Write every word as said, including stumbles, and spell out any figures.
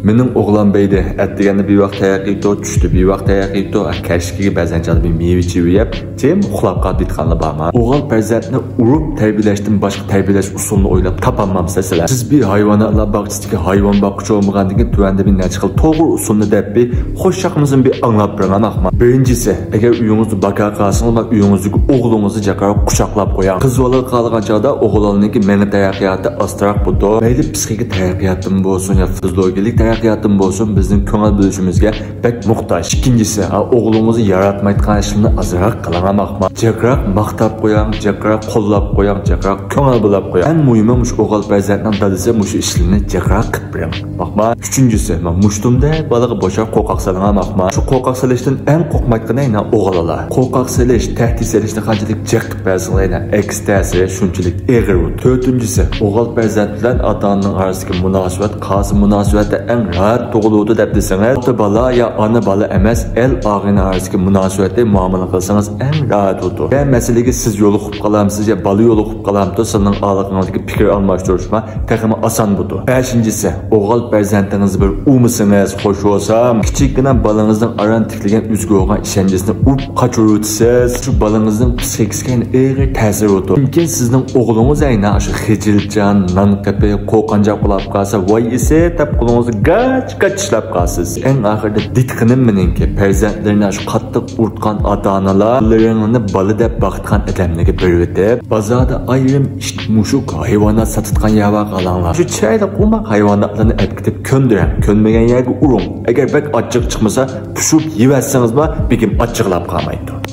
مېنىڭ ئوغلام بەيدى، ئەتىگەندە بىۋاق تەييار قىلىپتۇ، چۈشتە بىۋاق تەييار قىلىپتۇ، كەچلىكىگە بەزەن چاغدا بىر مېۋە چېۋە يەپ، جىم ئۇخلاپ قالىدىغانلار بارمۇ؟ ئوغۇل پەرزەنتنى ئۇرۇپ تەربىيەلەشتىن باشقا تەربىيەلەش ئۇسۇلىنى ئويلاپ تاپالمامسىلەر سىلەر؟ سىز بىر ھايۋاناتلار باغچىسىدىكى ھايۋان باققۇچى بولمىغاندىن كېيىن تۆۋەندە بىر نەچچە خىل توغرا ئۇسۇلنى دەپ بىر خۇشياقمىسىنى بىر ئاڭلاپ بېرىڭ ئاخما. بىرىنچىسى، ئەگەر ئۆيىڭىزدە باكا قالسىڭىز، ئۆيىڭىزدىكى ئوغلىڭىزنى جاقراق قۇچاقلاپ قويۇڭ. قىز بالىغا قالغان چاغدا ئوغلاننىڭكى مېڭە تەرەققىياتى ئاستىراق بولىدۇ. مەيلى پسىخىكا تەرەققىياتتىن بولسۇن يا فىزىولوگىيەلىك تەرەققىياتتىن بولسۇن، بىزنىڭ كۆڭۈل بۆلۈشىمىزگە بەك موھتاج. ئىككىنچىسى، ھە، ئوغلىڭىزنى ياراتمايدىغان ئىشلارنى ئازراق قىلىڭ ئاخما. جىقراق ماختاپ قويۇڭ، جىقراق قوللاپ قويۇڭ، جىقراق كۆڭۈل بۆلۈپ قويۇڭ. ئەڭ مۇھىمى، مۇشۇ ئوغۇل پەرزەنتنىڭ دادىسى مۇشۇ ئىشلارنى جىقراق قىلىپ بېرىڭ. باقما. ئۈچىنچىسى، مانا مۇشتۇمدەك بالىغا بوشاق قورقاق سېلىڭ ئاخما. شۇ قورقاق سېلىشتىن ئەڭ قورقمايدىغىنى ئەينە ئوغۇللار. قورقاق سېلىش، تەھدىت سېلىشنى قانچىلىك جىق قىلىپ بەرسىڭىز، ئەينە ئەكس تەسىرى شۇنچىلىك ئېغىر بولىدۇ. تۆتىنچىسى، ئوغۇل پەرزەنت بىلەن ئاتا ئانىنىڭ ئارىسىدىكى مۇناسىۋەت قايسى مۇناسىۋەتتە ئەڭ راھەت تۇغۇلىدۇ دەپ دېسىڭىز، ئاتا بالا يا ئانا بالا ئەمەس، ئەل ئاغىنە ئارىسىدىكى مۇناسىۋەتتە مۇئامىلە قىلسىڭىز ئەڭ راھەت بولىدۇ. يا مەسىلىگە سىز يولۇقۇپ قالامسىز يا بالا يولۇقۇپ قالامدۇ، سىزنىڭ ئارىلىقىڭىزدىكى پىكىر ئالماشتۇرۇشما تېخىمۇ ئاسان بولىدۇ. بەشىنچىسى، ئوغۇل پەرزەنتىڭىزنى بىر ئۇرمىسىڭىز خوش بولسام. كىچىككىنە بالىڭىزنىڭ ئاران تىكلىگەن ئۆزىگە بولغان ئىشەنچىسىنى ئۇرۇپ قاچۇرۇۋېتىسىز. شۇ بالىڭىزنىڭ پسىخىكىسىگە ئېغىر تەسىر بولىدۇ. چۈنكى سىزنىڭ ئوغلىڭىز ئەينە شۇ خىجىلچان، نان قېپى، قورقۇنچاق بولاپ قالسا، ۋاي ئېسى دەپ قولىڭىزنى گاچ-گاچ ئىشلەپ قالىسىز. ئەڭ ئاخىرىدا دېتىقىنىم مېنىڭكى، پەرزەنتلىرىنى شۇ قاتتىق ئۇرتقان ئاتا-ئانىلار بالىلىرىڭنى بالا دەپ باقىدىغان ئادەملەرگە بېرىۋېتىپ، بازاردا ئايرىم ئىت، مۈشۈك، ھايۋانات ساتىدىغان يەر بارغا ئالاڭلار. شۇ چىرايلىق ئوماق ھايۋاناتلارنى ئەپ كېتىپ كۆندۈرۈڭ. كۆنمىگەن يەرگە ئۇرۇڭ. ئەگەر بەك ئاچچىقى چىقمىسا، پىشۇرۇپ يېۋەتسىڭىزمۇ بېگىم ئاچچىقلاپ قالمايدۇ.